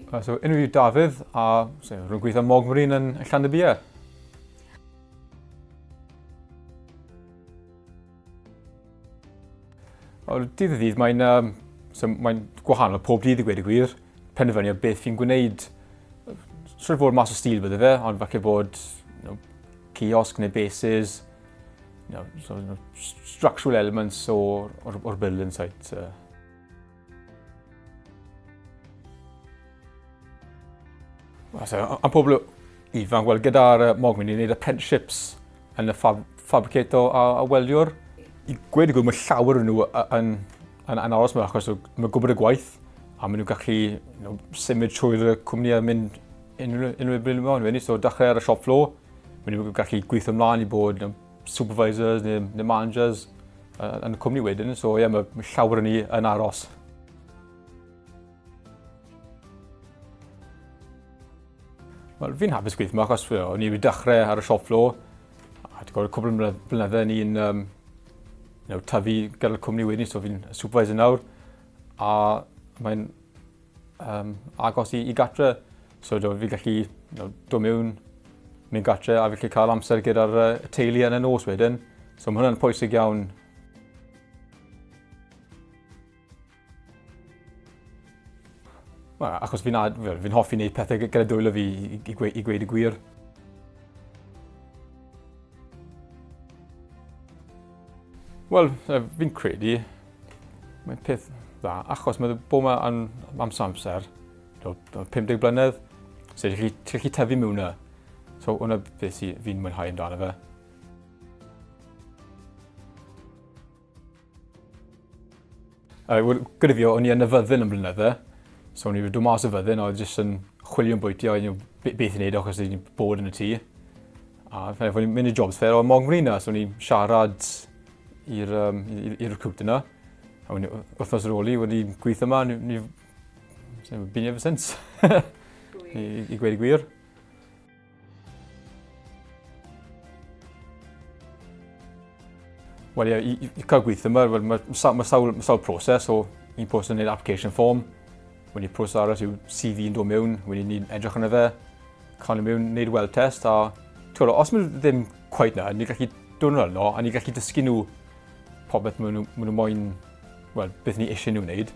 So, enw yw Dafydd a so, rwy'n gweithio Mog Marine yn Llandybia. O, dydd i ddydd, mae'n um, so, mae gwahanol pob dydd i gweud y gwir. Penderfynu o beth fi'n gwneud. Siwr fod mas o stil bydde fe, ond falle bod you know, kiosk neu bases, you know, so, you know, structural elements o'r, or, or building site. Uh. So, am pobl ifanc, wel, gyda'r uh, Mogwyn, ni'n gwneud apprenticeships yn y fab, fabricator a, a weldiwr. I gweud y gwir, mae llawer o'n nhw yn, yn, yn aros yma achos mae'n gwybod y gwaith a maen nhw'n gallu you know, symud trwy'r cwmni a mynd unrhyw, unrhyw bryd mewn. So, dechrau ar y shop floor, maen nhw'n gallu gweithio ymlaen i bod you know, supervisors neu, neu managers uh, yn y cwmni wedyn. So ie, yeah, mae, mae llawer o'n ni yn aros. Wel, fi'n hapus gweithio yma achos o'n i wedi dechrau ar y shop floor a ti'n gwybod, cwbl o blynydde ni'n um, you know, tyfu gyda'r cwmni wedyn, so fi'n supervisor nawr a mae'n um, agos i, i gatre. So do, fi gallu you know, dod mewn, mynd gatre a fi gallu cael amser gyda'r uh, teulu yn y nos wedyn. So mae hwnna'n pwysig iawn. Well, achos fi'n fi hoffi wneud pethau gyda dwylo fi i, i, i, i gweud y gwir. Wel, fi'n credu, mae'n peth dda, achos mae bod yma am, am amser, 50 blynedd, so ti'n gallu tyfu mewn yna. So hwnna beth sy'n fi'n mwynhau amdano fe. Uh, gyda fi, o'n i yn y fyddin yn blynydde, so o'n i wedi dod mas o fyddin, oedd jyst yn chwilio yn bwyty, o'n i'n beth i wneud achos o'n i'n bod yn y tŷ. A fe o'n i'n mynd i jobs fair o Mong Marina, so o'n i'n siarad i'r um, i'r recruiter yna. A o'n i, wythnos ar ôl i, wedi gweithio yma, ni, ni, been ever since. I, I gweud y gwir. Wel ie, i, i cael gweithio yma, well, mae, ma, ma sawl, ma sawl proses, so un proses yn gwneud application form, wedi proses arall yw CV yn dod mewn, wedi ni'n edrych arno fe, cael nhw mewn, wneud weld test, a twyd, os maen nhw ddim quite na, ni'n gallu dod nhw yno, a ni'n gallu dysgu nhw popeth maen nhw, maen nhw moyn, wel, beth ni eisiau nhw wneud.